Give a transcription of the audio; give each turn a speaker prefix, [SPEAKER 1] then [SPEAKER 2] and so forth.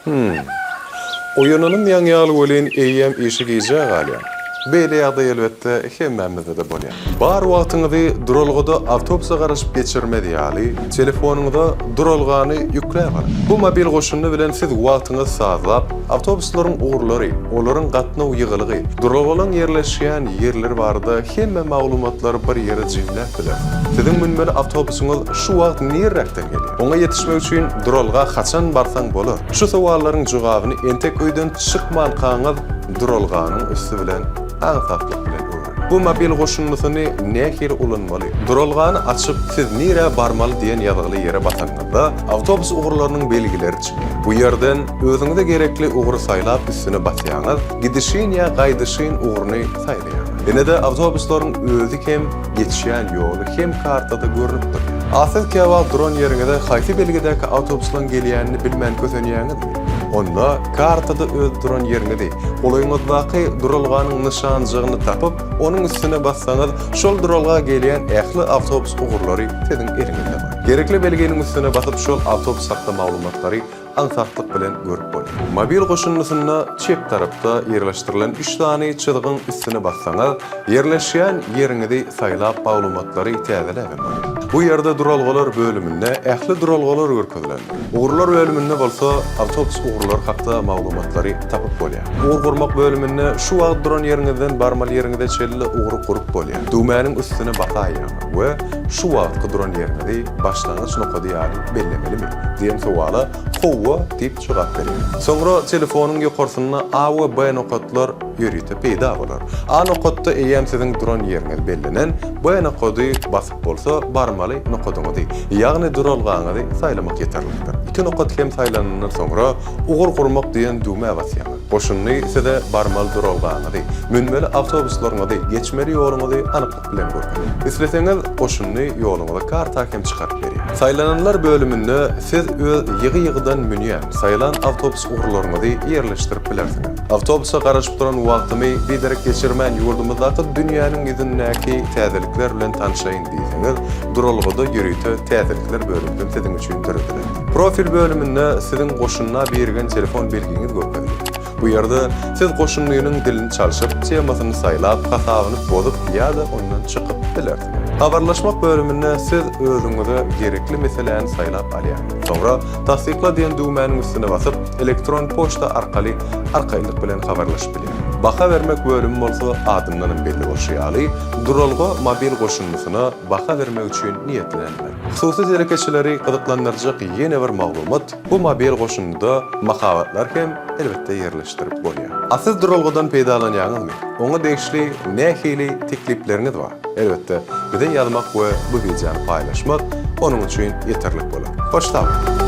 [SPEAKER 1] Hum. Oýananym ýaňy ýaly welin eýýäm işe gijä galýan. Beýle ýagdaý elbetde hemmämizde-de bolýar. Bar wagtyňyzy duralgada awtobusa garaşyp geçirmez ýaly, telefonyňyza duralgany ýükläp alyň. Bu mobil goşundy bilen siz wagtyňyzy sazlap, awtobuslaryň ugurlary, olaryň gatnaw ýygylygy, duralgalaryň ýerleşýän ýerleri barada hemme maglumatlary bir ýere jemläp bilersiňiz. Siziň münmeli awtobusyňyz şu wagt nirräkden gelýär? Oňa ýetişmek üçin duralga haçan barsaň bolar? Şu sowallaryň jogabyny entek öýden çykmankaňyz duralganyň üsti bilen aňsatlyk bilen öwreniň. Bu mobil goşundysyny nähili ulanmaly? Duralgany açyp, siz nirä barmaly diýen ýazgyly ýere basanyňyzda, awtobus ugurlarynyň belgileri çykýar. Bu ýerden özüňize gerekli ugry saýlap üstüne basýaňyz, gidişin ýa gaýdyşyn ugruny saýlaýaňyz. Ine-de awtobuslaryň özi hem geçýän ýoly hem kartada görnüp durýar. A siz käwagt duran ýeriňize haýsy belgidäki awtobuslaryň gelýänini bilmän kösenýäňizmi? Onda kartada öz duran ýeriňizi, golaýyňyzdaky duralganyň nyşanjygyny tapyp, onuň üstüne bassaňyz, şol duralga gelýän ähli awtobus ugurlary siziň eliňizde bar. Gerekli belginiň üstüne basyp şol awtobus hakda maglumatlary aňsatlyk bilen görüp bolýar. Mobil goşundysynda çep tarapda ýerleşdirilen üç sany çyzygyň üstüne bassaňyz, ýerleşýän ýeriňizi saýlap maglumatlary täzeläbem bolýar. Bu ýerde duralgalar bölüminde ähli duralgalar görkezilendir. Ugurlar bölüminde bolsa awtobus ugurlary hakda maglumatlary tapyp bolýar. Ugur gurmak bölüminde şu wagt duran ýeriňizden barmaly ýeriňize çenli ugry gurup bolýar. Düwmäniň üstüne basaýýaňyz we şu wagtky duran ýeriňizi başlangyç nokady ýaly bellemelimi? diýen sowala Howwa diýip jogap berýär. Soňra telefonyň ýokarsynda A we B nokatlar ýörite peýda bolar. A nokatda eýýäm siziň duran ýeriňiz bellenen, B nokady basyp bolsa barmaly nokadyňyzy, ýagny duralgaňyzy saýlamak ýeterlikdir. Iki nokat hem saýlanandan soňra Ugur gurmak diýen düwmä basýaňyz. Goşundy size barmaly duralgaňyzy, münmeli awtobuslaryňyzy, geçmeli ýoluňyzy anyk bilen görkezýär. Isleseňiz, goşundy ýoluňyzy karta hem çykaryp berýär. Saýlananlar bölüminde siz öz ýygy-ýygydan münýän, saýlan awtobus ugurlaryňyzy ýerleşdirip bilersiňiz. Awtobusa garaşyp duran wagtymy biderek geçirmän ýurdumyzdaky dünýäniň ýüzündäki täzelikler bilen tanşaýyn diýseňiz, duralgada ýörite täzelikler bölümi hem siziň üçin döredilen. Profil bölüminde siziň goşunda birigen telefon belgiňiz görkezilýär. Bu ýerde siz goşundynyň dilini çalşyp, temasyny saýlap, hasabyny bozup ýa-da ondan çykyp bilersiňiz. Habarlaşmak bölüminde siz özüňize gerekli meseläni saýlap alýaňyz. Soňra Tassykla diýen düwmäniň üstüne basyp, elektron poçta arkaly arkaýynlyk bilen habarlaşyp bilýäňiz. Baha bermek bölümi bolsa adyndanam belli bolşy ýaly, duralga mobil goşundysyna baha bermek üçin niýetlenendir. Hususy telekeçileri gyzyklandyrjak ýene bir maglumat, Bu mobil goşundyda mahabatlar hem elbetde ýerleşdirip bolýar. A siz duralgadan peýdalanýaňyzmy? Oňa degişli nähili teklipleriňiz bar? Elbetde, bize ýazmak we bu wideony paýlaşmak onuň üçin ýeterlik bolar. Hoş sag boluň!